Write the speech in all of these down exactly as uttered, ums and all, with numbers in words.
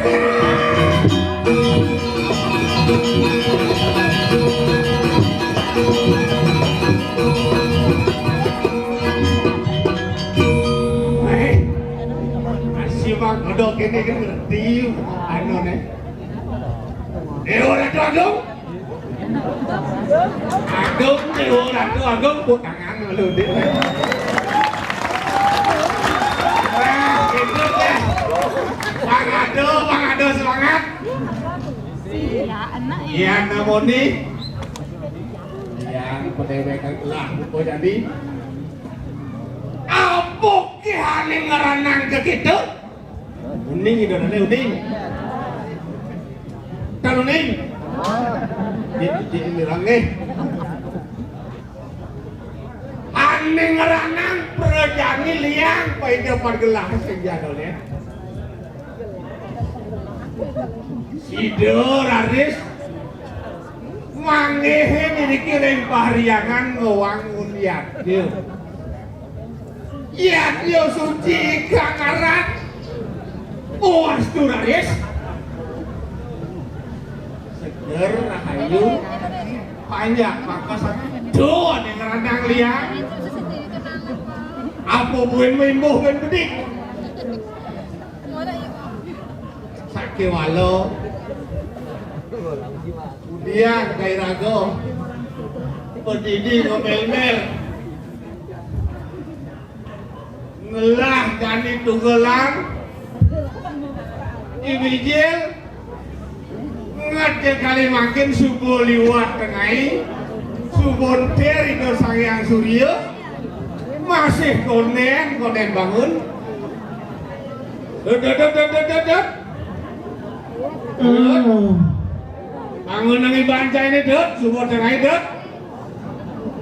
Hei, masih bang, udah kene kan ngerti, anu nih. Eh, orang tuh dong. Agung, Dewa Ratu Agung, tepuk tangan dulu, Dik. Nah, gitu deh. Bang Ado, Bang Ado, semangat. Iya, namoni. Yang pendewekan lah, buku jadi. Apa ki ane ngerenang ke kita? Uning itu nih, uning. Kan uning. Di, di ini rame. Aning ranang prajani liang paida pargelah sing jadone. Sida raris manggihin iriki ring pahriangan ngowang undian. Yadnya suci kang aran. Puas tu raris. Seger, rahayu. Panjak, maka satu. Duh, ada ngerandang liang. Apa buin mimbuh kan bedik? Sakewala. Udian kairaga. Pedidi ngomel-mel. Ngelah jani tunggelan. Ibijil. Ngat kali mangkin suba liwat tengai. Suba entir Ida Sang Hyang Surya. Masih konden, konden bangun. Dut, dut, dut, dut, dut, dut, dut. Dut. Bangun nang iban cai ini, Dut. Subuh tengah, Dut.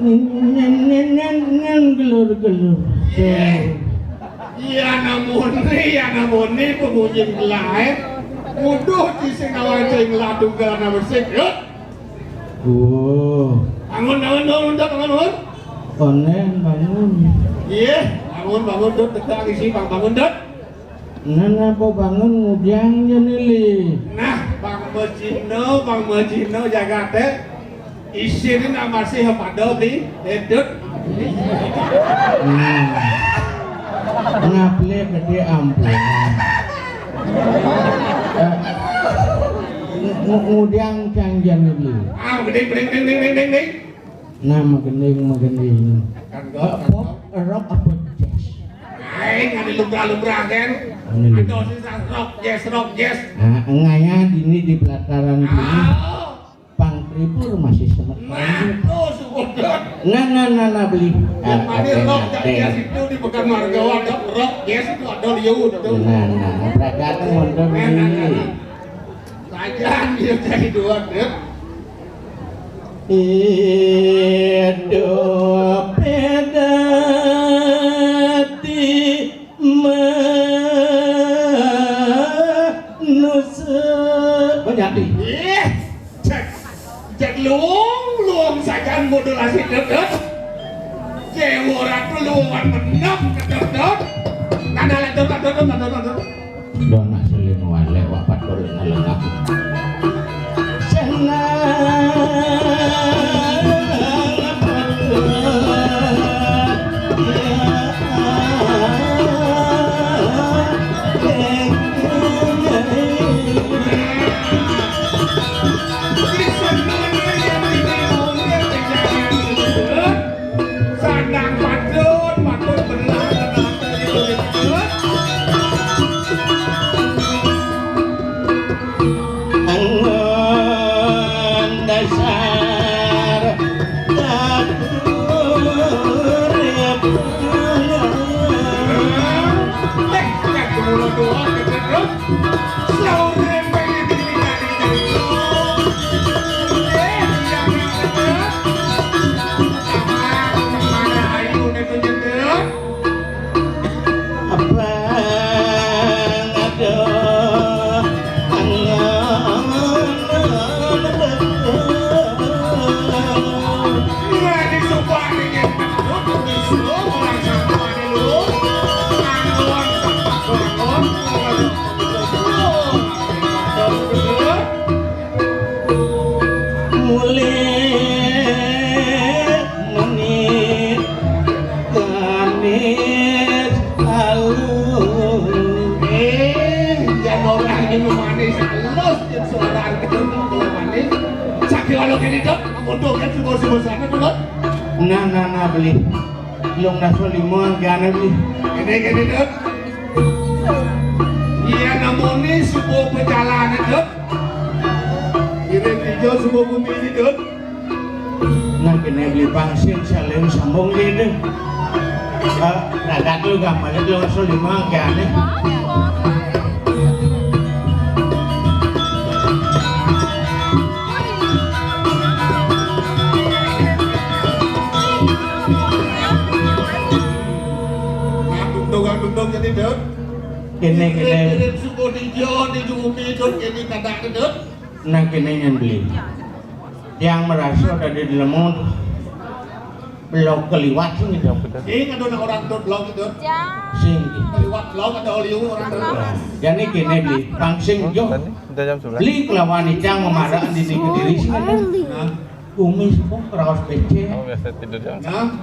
Ngen, ngen, ngen, ngen, ngen, gelur, gelur. Iya. Iya, namun, iya, namun, ini pengunjung gelai. Muduh, di sing awal cai ngelah tunggal nama sik, Dut. Oh. Bangun, bangun, bangun, Dut, bangun, bangun. Onen, bangun. Iya, bangun, bangun, Dut, tegak isi, bang, bangun, Dut. Nah, napa bangun ngujang jani, Li? Nah, Bang Bajina, Bang Bajina jagate. Isine nak masih pada, Li. Eh, Dut. Nah. Ngaple gede ampun. Eh, ngu-, ngu-, ngujang cang jani, Li. Ah, gede, gede, gede, gede, gede, gede. Nah, magending, magending. Kan Eh, gua, kan pop, gua. Rock apa jazz? Aing ada lumrah-lumrah kan. Anu lumrah. Ada sisa rock jazz, rock jazz. Nah, enganya dini di pelataran sini. Ah. Pang Tribur masih semet. Nah, tuh, sudah. Nah, nah, nah, nah, beli. Yang Ah, mana ada, rock ada. Jazz itu di Pekan Margawan, rock jazz itu ada liu itu. Nah, nah, berangkat motor Nah, nah, nah, ini. Nah. Sajan dia jadi dua, ya. Idup pedati manusia. Banyak di. Ih, cek, cek luung, luung sajan modulasi dedet. Dewa Ratu luungan menep, dedet. Kada ledet, dedet, dedet, dedet. Dona selin wale wapat dol ngalengak. Senang. Sandang patut, patut benar, benar. Lah, ini manis, halus, yang suara kita tuh manis. Sakit kalau gini, Dot, menguntungkan semua-semua sana tuh, Dot. Nah, nah, nah, beli. Long naso lima, gana beli. Ini gini, Dot. Iya, namanya sebuah perjalanan, Dot. Ini tiga sebuah bumi ini, Dot. Nah, kene beli pangsin saling sambung gini. Eh, ragat lu gampang itu langsung lima, gana. Nah, tunggu, tunggu, jadi, Dot. Kene, kene. Kirim suku di Jo, di Jumi, Dot, ini kata, Dot. Nah, kene yang beli. Yang merasa ada di dalam belok keliwat sing gitu. Sing ada orang tuh belok gitu. Sing. Keliwat belok ada oli orang tuh. Nah, jadi kene beli pangsin jo. Udah jam sebelas. Beli kelawan icang memaraan di kediri sing gitu. Nah. Bumi semua kerawas becek. Oh, biasa tidur jam. Nah.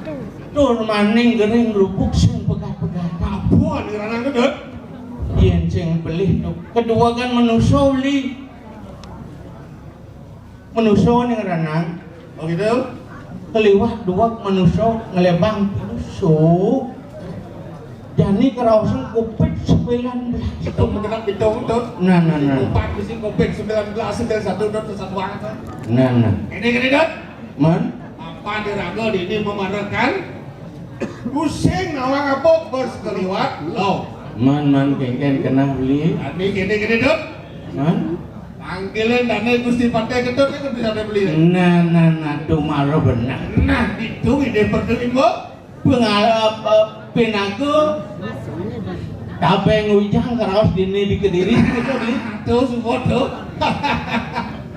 Tur maning gering lubuk sing pegat-pegat. Apa nih ranang tuh, Dot? Yen sing beli tuh. Kedua kan manusia beli. Manusa ning ranang. Oh gitu? Keliwat duweg manusa nglebang pinusu. Jani keraosan covid sembilan belas. Itu mengenang pitung, Dot. Nah, nah, nah. Empat bisi covid sembilan belas, sembilan satu, Dot, satu banget, Dot. Nah, nah. Ini gini, Dot. Man? Apa diraga dini memamerkan? Pusing nawang apa bos keliwat lo. Man, man, kengken kena beli. Jani gini, gini, Dot. Man? Panggilan dane Gusti Patih Ketut itu bisa dibeli. Nah, nah, nah, tuh malah benar. Nah, itu ide pertama, Mbok. Pengarap, eh, pinaku. Tabeng ujang keraos dini di Kediri, gitu, beli. Tuh, support tuh.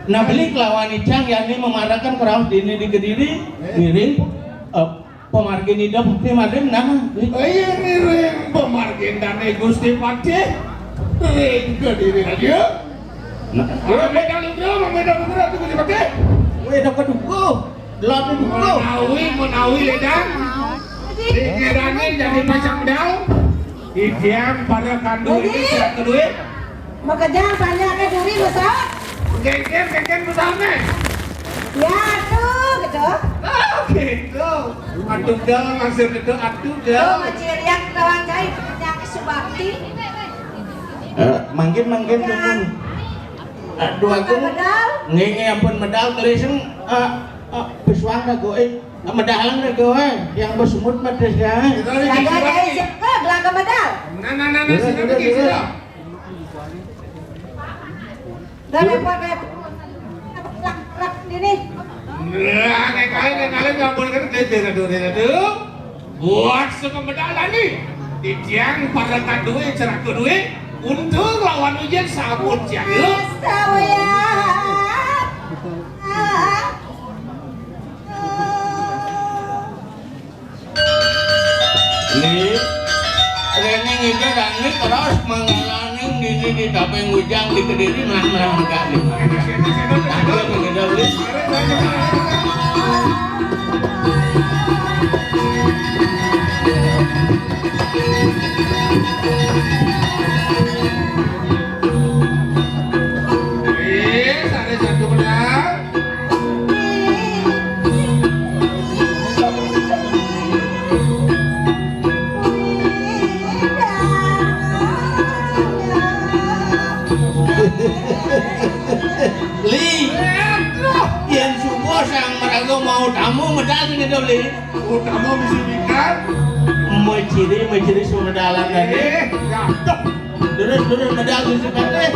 Nah, beli kelawan icang, yani memarakan keraos dini di Kediri, miring, eh, Pemargin ida bukti maring nama. Iya, ngiring pemargin dane Gusti Patih. Ring Kediri aja. Nah. Orang beda lu, orang beda lu, Gusti Patih. Weh, dapat duku. Dapat duku. Menawi, menawi, ledang. Dikirane jadi pasang daun. Idian para kandu ini tidak kedua. Makanya banyak ke duri besar. Genggen, genggen besar nih. Ya, tuh, gitu. Oh, gitu. Aduh, gal, maksud itu, aduh, gal. Tuh, ngeciriak kawan saya, punya kesubakti. Eh, mangkin, mangkin, ya. Dukun. Aduh, aku. Bukan medal. Nge, nge, ampun, medal, keliseng. Eh, eh, pesuang dah, gue. Eh, medalan dah, gue. Yang bersemut, medes, ya. Kita lagi. Jaga, jaga, siapa? Belakang medal. Nah, nah, nah, nah, sini, sini, sini. Dah repot, repot. Rak, rak, ini. Nah, nek kalian, nek kalian nggak boleh kan, dia, dia, dia, dia, dia. Buat sepemedalan nih. Titiang pada duit, cerak duit. Untuk lawan ujian sabun siang, yuk. Astaga, ya. Ni, rene ngidih rangit terus manggalaning dini di Taping Ujang di Kediri, nah, nah, nah, nah. Aku ngidih, Bli. Eh, sare satu menang. Li, yen subuh sang maraga mau tamu medal sing ngedol, Li. Utama misi mikir. Meciri, meciri sumedalan tadi. Eh, jatuh. Terus, terus, medal sing sifat, eh.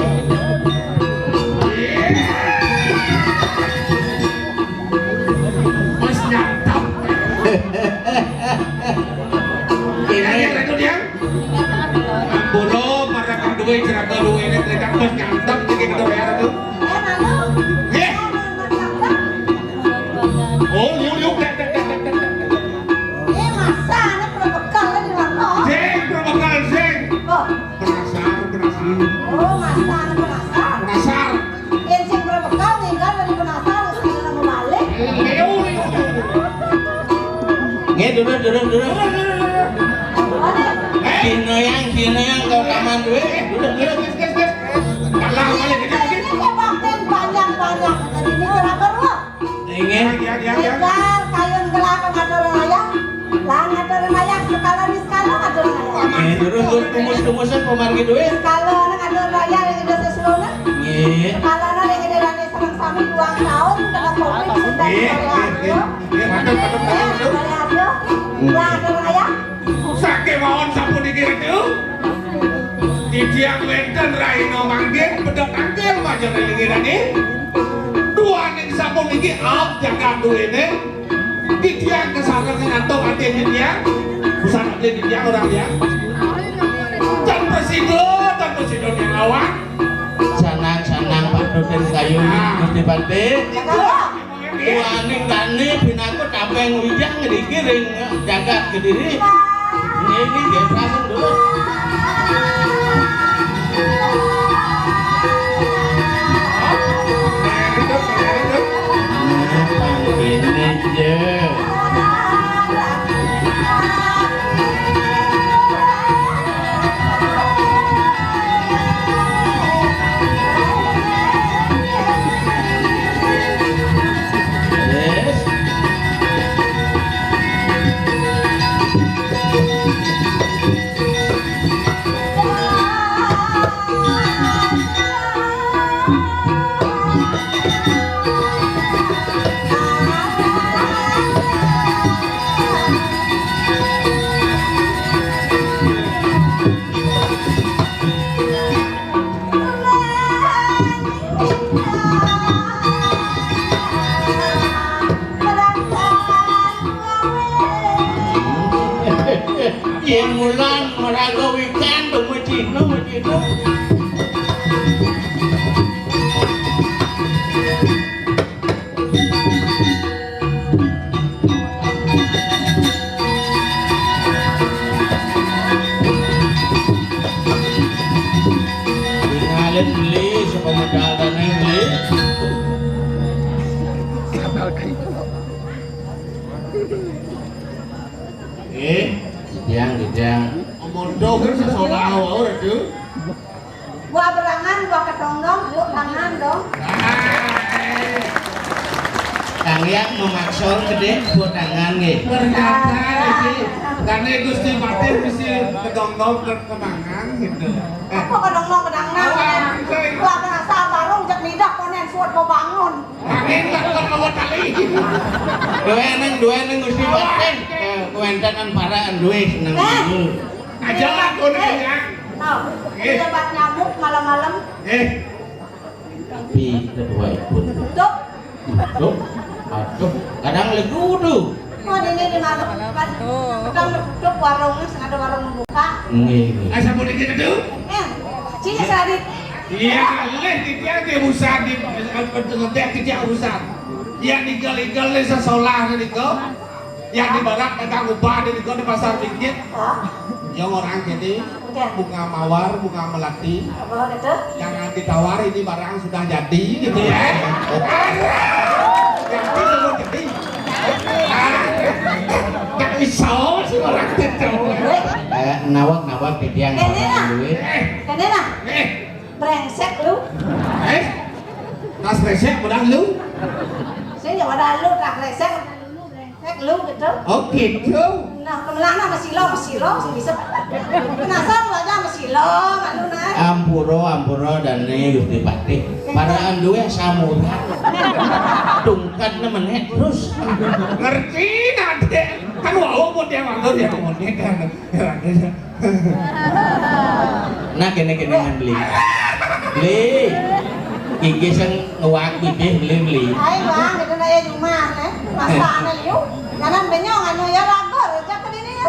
Mas nyantap. Ini. Yang itu dia. Bolo, para kedua, ceraka dua ini, ceraka mas nyantap, ini kita bayar tuh. Eh. Oh, yuk, yuk, dek, dek, dek, dek, dek, dek. Eh, masa anak berbekal kan di warung? Sing, berbekal, sing. Oh. Penasar, penasar. Oh, masa anak penasar. Penasar. Yang sing berbekal, ninggal dari penasar, terus akhirnya mau balik. Eh, yuk, yuk, yuk. Nggih, durus, durus, durus. Boleh. Kina yang, kina yang, kau kaman duit. Durus, durus, durus, durus. Rumusan pamargi duit. Kalau anak ada raya yang ada sesuatu, nggih. Kalau anak yang ada raya senang sami ulang tahun, kena covid, sudah. Nggih, nggih, nggih. Nggih, matur, matur, matur, matur. Raya ada. Lah, ada raya. Sakémawon sapuniki, Ratu. Titiang wénten rahina mangkin, pedhot tangkil majeng lingirane. Duaning sapuniki, aab jagat duwene. Titiang kesareng ngantuk ati titiang. Busan ati titiang ora ya. Dan presido, dan presido yang lawan. Sanang-sanang Pak Dodin Kayu, Gusti Patih. Waning tani binakut apa yang wijang ngriki ring jagat Kediri. Niki nggih prasen dulu. Nah, pangkene, nggih. Yen mulan maraga wikan, to mecino, mecino. Ngalih beli, sapa modal dane beli? Eh, Jang, Jang. Omong dong, sesolah, wau, Ratu. Buah berangan, buah ketongdong, buah tangan dong. Kang Yang memaksa gede, buah tangan nggih. Ternyata iki, karena Gusti Patih mesti ketongdong ke kemangan gitu. Apa ketongdong, kedangan? Wah, wah, wah. Wah, rasa baru, jak nidah, konen, suat, mau bangun. Angin tak kuat, kuat tali. Duwe ning, duwe ning Gusti Patih. Eh, kuwenten para duwe seneng. Eh. Aja lah, kono ya. Tau. Eh. Tempat nyamuk malam-malam. Eh. Tapi ketua ibu. Tutup. Tutup. Aduh, kadang legu tuh. Oh, ini di mana? Kadang tutup warungnya, sing ada warung buka. Nggih, nggih. Eh, sampun iki tuh. Eh, sini sadit. Iya, leh titiang ke urusan di, eh, ngetek titiang urusan. Ya, ninggal-ninggal leh sesolah nika. Yang di barat dagang ubah di nika di pasar dikit. Hah? Yang orang jadi Oke. Bunga mawar, bunga melati. Apa itu? Jangan ditawar, ini barang sudah jadi gitu ya. Jadi semua jadi. Ah, tak bisa sih orang itu. Eh, nawak-nawak titiang. Kene barang lah. Duit. Eh, Kene lah. Eh. Brengsek lu. Eh? Tas resek, padahal lu. Saya ya padahal lu tak resek, lu brengsek lu gitu. Oh, gitu. Nah, kemelang nah, masih lo, masih lo, masih bisa. Penasaran wajah masih lo, malu nah. Ampura, ampura, dane Gusti Patih. Paraan duwe samuran. Tungkatne menek terus. Ngerti, Dek. Kan wau pun dia matur ya, menek kan. Nah, kene-kene ngan beli. Beli. Iki sing ngewak iki beli, beli. Ayo, Bang, itu naya rumah, eh. Masa ana yu? Jangan benyong anu ya raga, rejak ke dini ya.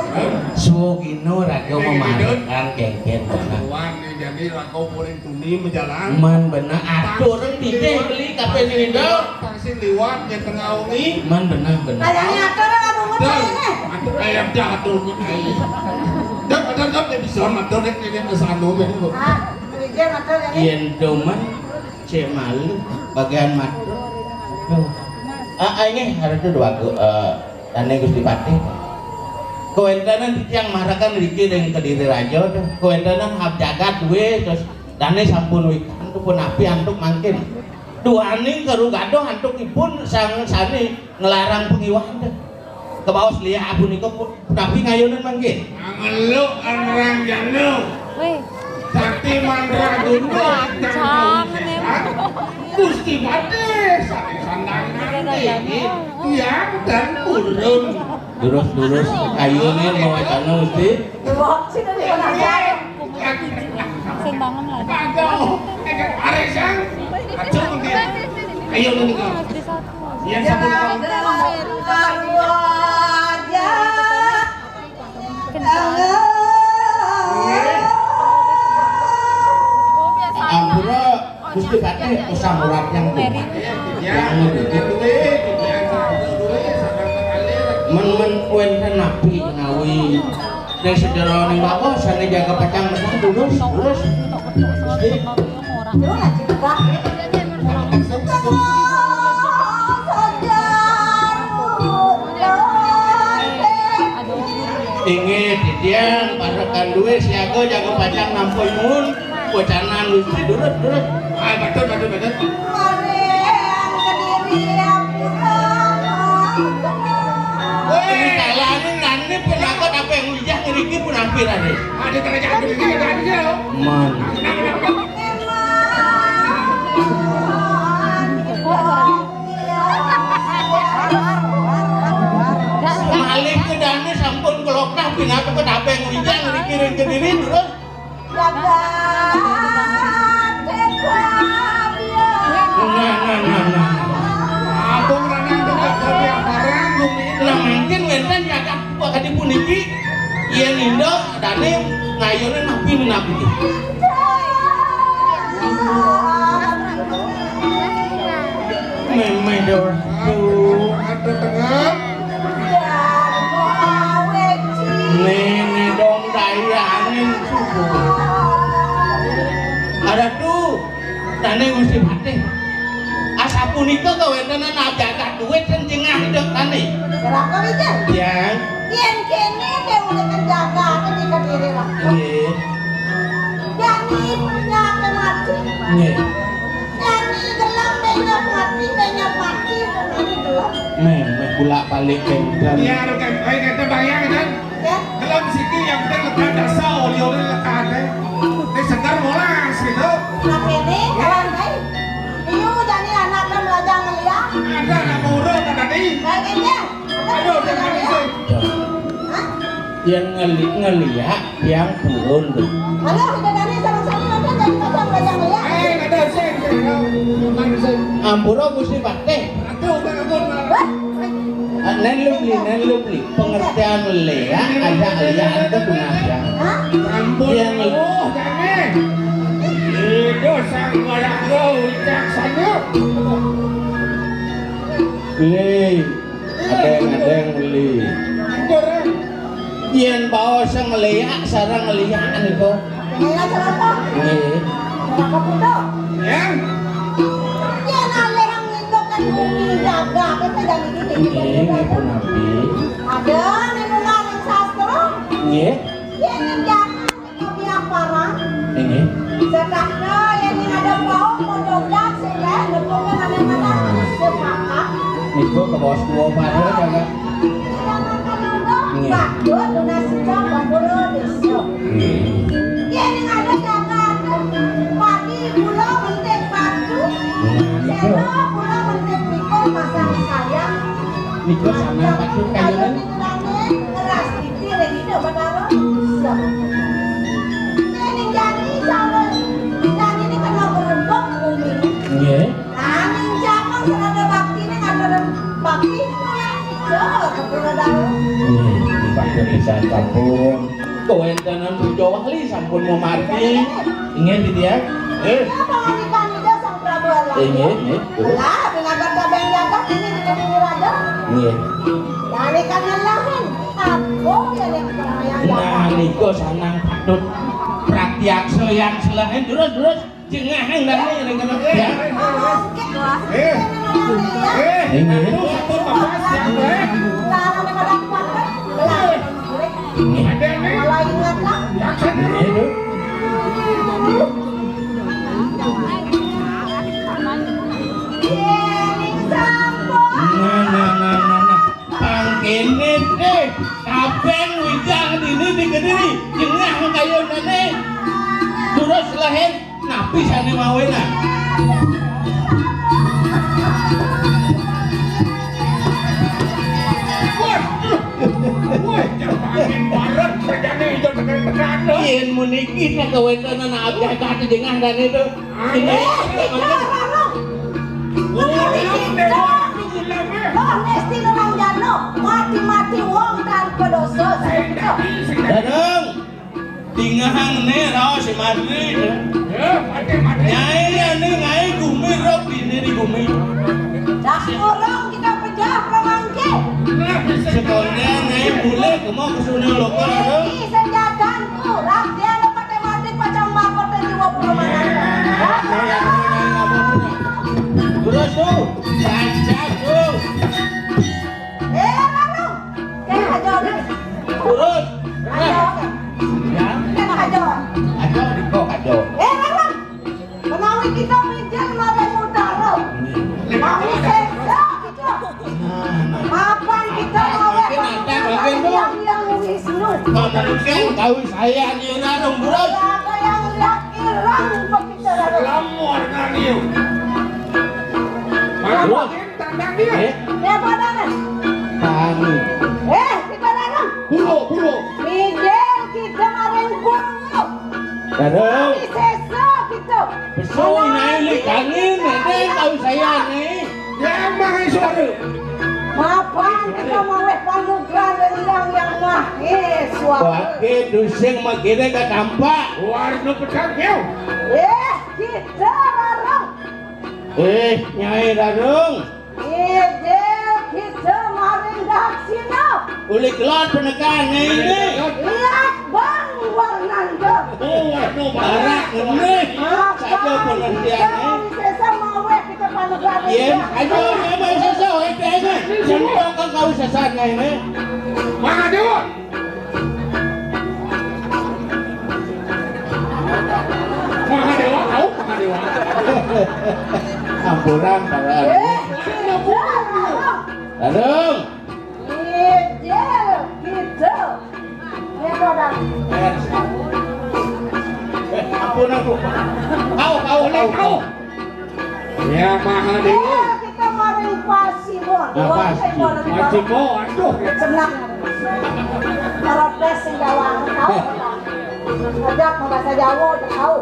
Suwogino raga memarekan kengken. Wan, jadi raga paling tuni menjalan. Man bener atur titih beli kabeh sing indo. Taksi liwat ya tengah wengi. Man bener, bener. Kayaknya atur lah bungut kayaknya. Atur kayak dah atur. Dok, dok, dok, ya bisa matur nek ini kesana, nek. Ah, Rijal matur ya. Yen doman cek malu bagian matur. Tuh. Ah, ah, ini harus tuh dua, eh, Dane Gusti Patih. Kawéntenan titiang marakan riki ring Kediri Raja, kawéntenan hab jagat duwé, terus dane sampun wikan, pun api antuk mangkin. Duaning karu gaduh antukipun sang sane nglarang pangiwahan. Kebaos liya punika pu-, punapi ngayunan mangkin? Angeluk anrang jano. Wéh. Sakti mandraguna ingkang kawisésan, Gusti Patih sané sandangan déning tiang dan purun. Durus-durus kayuné mawacana, Gusti. Sing bangun lah. Aduh, ayo, ayo, sang. Aja mungkin. Ayo, mungkin. Harus di satu. Yang satu. Ampura, Gusti Patih, usah murat yang tuh. Yang itu. Men-men wénten napi ngawi. Ning secara ning bawah sané jaga pacang menang, lurus, lurus. Gusti. Inggih, titiang parekan duwé siaga jaga pacang nampa nyuwun. Wacanan Gusti, durut, durut. Ah, betul, betul, betul. Wéh, kalane nane penakut apa yang wijah ngriki pun hampir ada. Ada kerajaan gede, ada aja. Man. Malih kedane sampun keloknah pinaka kedapeng wijang ngriki ring kediri terus. Nah, nah, nah, nah. Abang Rana itu gak kopi apa ranggung ini. Nah, mungkin wenten jagat wakati puniki. Yen Indo dane ngayune napi napi. Meme dor. Ada tengah. Nene dong daya angin subuh. Ada tuh. Dane Gusti Patih. Asapunika kawentenan jagat duit sing jengah hidup tani. Berapa itu? Ya. Yen kene dewek jagat di kediri lah. Nggih. Jani punya mati. Nggih. Jani gelang banyak mati, banyak mati, jani gelang. Meh, meh bulak balik bengkel. Biar kan, baik kita bayar kan. Ya. Dalam siki yang penting lekat dasar oleh-oleh lekat deh. Ini segar molas gitu. Nah, ini kawan, eh. Iu jani anak kan belajar ngeliat. Ada anak muda kan tadi. Baik aja. Aduh, jangan itu. Hah? Yang ngeli ngeliat, yang turun tuh. Halo, kita dari sama-sama aja jadi kacang belajar ngeliat. Eh, ada sih, sih, ya. Bukan sih. Ampura Gusti Patih. Aduh, udah, udah, udah. Wah. Nen lu beli, nen lu beli. Pengertian leak, ajak leak itu tunas ya. Hah? Ampun. Yang lu. Oh, jangan. Itu sang orang gua ucap sana. Beli. Ada yang, ada yang beli. Ampun. Yen baos sing ngleak sareng ngeliak niku. Ngleak sareng apa? Nggih. Sareng apa pundhuk? Ya. Yen alih ngindukan bumi jagat, itu jadi gini. Nggih, nggih, punapi. Ada ning ning sastra. Nggih. Yen ning jagat, kopiah parang. Nggih. Sedahna yen ning ada pauk, mau jogat, sehingga ngepungkan ada mana, sepakat. Niku ke bawah dua pada jagat. Nggih. Nggih. Yen ada jagat, padi gula mentik batu, seno gula mentik mikul pasang sayang. Niku sama patut kayunan. Keras titi lagi dah berdarah. Ning jani calon jani ini kena berembuk bumi. Nggih. Nanging jaman serada bakti ning ada bakti. Yo, kepala dalu. Nggih, bakti pisan sampun. Kawéntenan puja wali sampun mamargi. Inggih, Ditya. Eh. Apa ngandikan Ida Sang Prabu Allah? Inggih, inggih. Lah, pinaka tabeng jagat ini di Kediri Raja. Nggih. Dari kan nyelahin. Aku ya yang perayaan. Nah, niku sanang patut pratyaksa yang selahin. Terus, terus. Jengah yang dari ring kena ya. Eh. Eh. Ini. Ini. Ini. Nah, nah, nah, nah, nah. Pangkene, eh, kabeh wijang dini di Kediri, jengah kayunane. Hén, napi sané mawéna? Wah, wah, jam angin barat sajané ijo tekan-tekan, loh. Yén muniki kawéntenan abdi kati jengah dané to. Ini. Ulang, Déwa, ulang, éh. Loh, Nesti Nurang Jano, mati-mati wong tanpa dosa. Dadang. Dingehang né raos si Madri. Ya, Madri, Madri. Nyai anu ngai gumi rok dini di gumi. Dah urung kita pejah pramangké. Nah, bisa. Sekondén ngai mulih kemo kesuna lokal, aduh. Ini senjatanku, rakyat paté mati pacang mahkota jiwa pramana. Terus tuh, saja tuh. Eh, Rarung. Kén aja, Rung. Turun. Aja. Ya. Kén aja. Aja di kok aja. Eh, Rarung. Menawi kita mijil maring utara. Menawi sésa kita. Mapan kita ngawé yang Wisnu. Kamu kan tahu saya ni Rarung, Bro. Siapa yang lihat irang begitu, Rarung? Lamor naniu. Mana? Tandang dia. Eh? Dia apa adanya? Tani. Eh, kita Rarung. Puro, puro. Mijil kita maring puro. Rarung. Ini sésa kita. Besul, naik angin, nanti tahu saya nih. Yang Mahéswara. Mapan kita mawéh panugrahan dari Yang, Yang Mahéswara. Pakai dusing magene ka tampak. Warna pedang, ya. Eh, kita Rarung. Eh, Nyai Rarung. Ijil kita maring daksina. Uli kelot penekan ini. Lihat Bang Warnanda. Oh, waduh, barak ini. Saja pengertian ini. Bisa mawéh kita panugrahan. Iya, ayo, memang sesuai, ayo. Sentuh ke kau sesatnya ini. Mana dia? Mahadéwa, au, Mahadéwa. Ampuran, para. Eh, Rarung. Ijil, gitu. Ya, Saudara. Eh, ampun aku. Au, au, au, au. Ya, Mahadéwa. Eh, kita maring pasimo. Ah, pasti. Pasimo, aduh. Senang. Protes sing gawang, tahu. Ajak mau bahasa Jawa, tahu.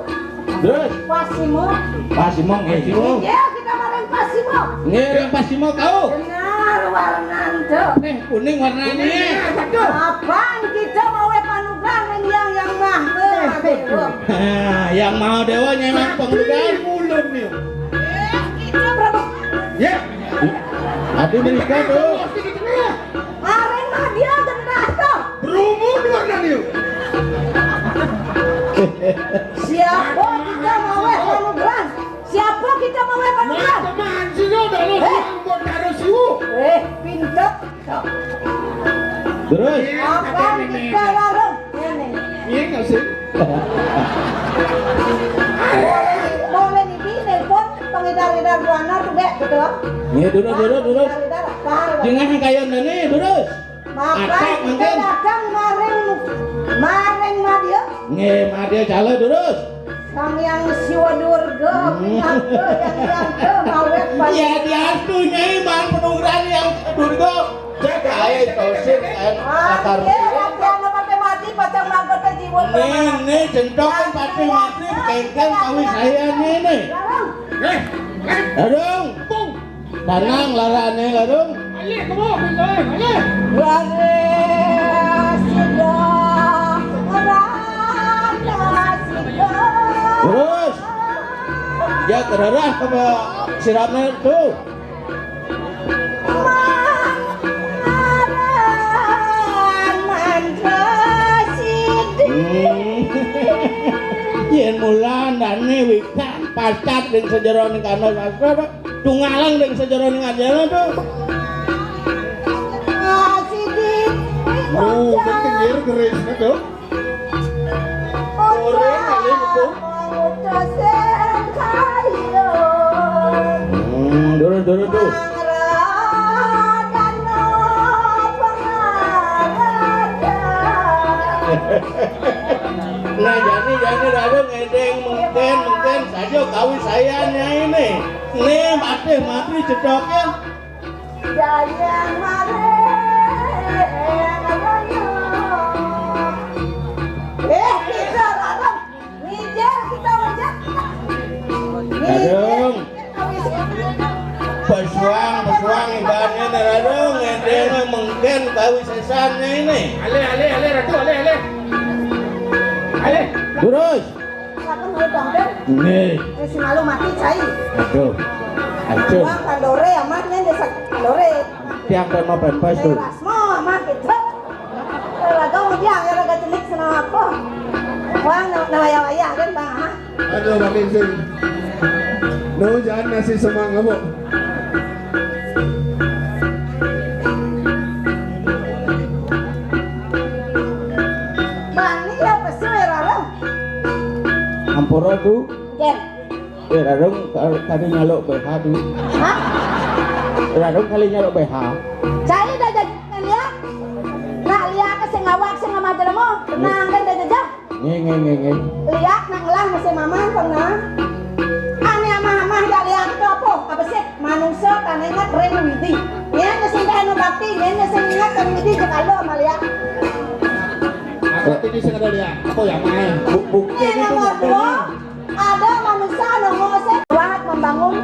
Terus? Pasimo. Pasimo, nggih. Iya, kita maring pasimo. Nggih, ring pasimo, tahu. Benar, Warnanda. Eh, kuning warnanya. Kuning, apa tuh? Apaan kita mawéh panugrahan yang, Yang Maha Déwa? Nah, Yang Maha Déwa nyai mah pengudang. Ulun nih. Eh, kita berapa? Ya. Adi menikah tuh. Arén mah dia genah tuh. Berumur warna dia. Siapa kita mawéh panugrahan? Siapa kita mawéh panugrahan? Mas, teman, sini udah lo. Eh. Yang buat taruh siwu. Eh, pinter. Terus? Apa kita larang? Ini. Iya nggak sih? Boleh di sini pun pengedar-edar buana tuh, Bek, gitu. Iya, dulu, dulu, dulu. Pengedar-edar, paham, Bek? Jangan yang kayak nene, terus. Maka atak kita mungkin datang maring, maring Madya. Nggih, Madya cala, terus. Sang Hyang Siwa Durga, hmm, pinaka yang nyangka mawéh pan. Ya, diastu, Nyai, man penungguran yang Durga. Cek ae, tosir, kan. Ah, akar iya, latihan paté mati, pacang mangkota jiwa. Nih, nih, jentong kan paté mati, kéngkén kawin saya nih, nih. Larang. Eh, eh. Larang. Pung. Tanang, larane, larung. Ayo, kamu, ayo, ayo. Larang, sudah, larang, sudah. Terus. Ya, terarah sama sirapnya tuh. Mantra sidi. Hmm. Yén mula andane wikan pacat ning sajeroning kana sastra, Pak. Tungalang ning sajeroning ajana, Pak. Sidi. Oh, kan kenyir gerisnya, tuh. Orang kali itu. Hmm, dulu, dulu, tuh. Nah, jani, jani, lalu ngedeng, mengedeng. Ayannya ini, nih, Patih Madri cedokin. Jayang mare, eh, kita larang. Ngejar kita, ngejar. Aduh. Pesuang, pesuang, ibaratnya, aduh, ngedeng mengken kawisesannya ini. Alih, alih, alih, Ratu, alih, alih. Alih. Terus. Silakan, mau tampil. Nih. Eh, si malu mati, cai. Aduh. Aduh. Wah, kandore, aman, nih, desa kandore. Tiang kan mau pempes tuh. Rasmo, aman, gitu. Eh, raga, mau dia, ya, raga cenik, senang apa? Wah, nah, nah, wayah-wayah, kan, Bang, ah. Aduh, Bang Insing. Nu, jangan ngasih semangat, Bu. Bani ya pesu ya, Rarung. Ampura, Du. Jen. Eh, Rarung ka-, kali nyaluk B H, Du. Hah? Rarung kali nyaluk B H. Cai dah jadi kan ya. Nak liak ke sing awak sing sama jelema. Tenang kan dah jejak. Nggih, nggih, nggih, nggih. Liak nak ngelah masih maman pernah. Ane amah-amah dak liak itu apa? Apa sih? Manungsa tan inget ring widi. Yen sing dah anu bakti, yen sing inget ring widi jek alo sama liak. Aku tadi sing ada liak. Apa ya, Mai? Bu-, bukti ini itu nomor dua. Ada manusia nongol sing kuat membangun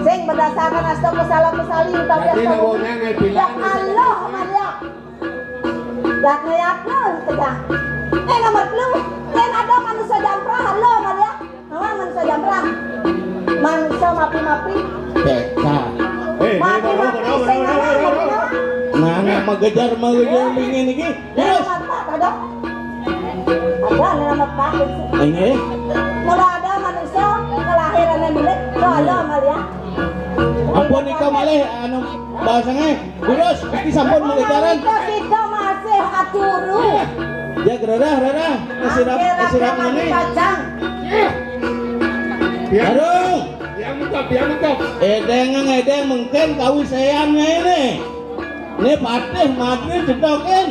sing berdasarkan asto kesala kesali utawi. Jadi asto nongolnya ngai bilang. Ya Allah, Maria. Yakna, yakna, tegang. Eh, nomor telu. Yen ada manusia jamprah, halo, Maria. Hawa manusia jamprah. Manusia mapi-mapi. Pecah. Eh, mapi-mapi, sing ngawan, mapi-mapi. Nah, nak mengejar, mengejar, ingin iki. Terus? Ada, ada. Ada, ada, ada, ada. Ini? Mula ada manusia, kelahirannya milik, lo ada, Maria. Ampun, nika malih, anu, bahasanya. Terus, iki sampun mengejaran. Kita, kita masih aturu. Ya, gerarah, gerarah. Masih rap, masih rap mana? Pacang. Ya. Aduh. Yang mengkap, yang mengkap. Edeng, edeng, mungkin kawiseannya ini. Ini Patih Madri cedokin.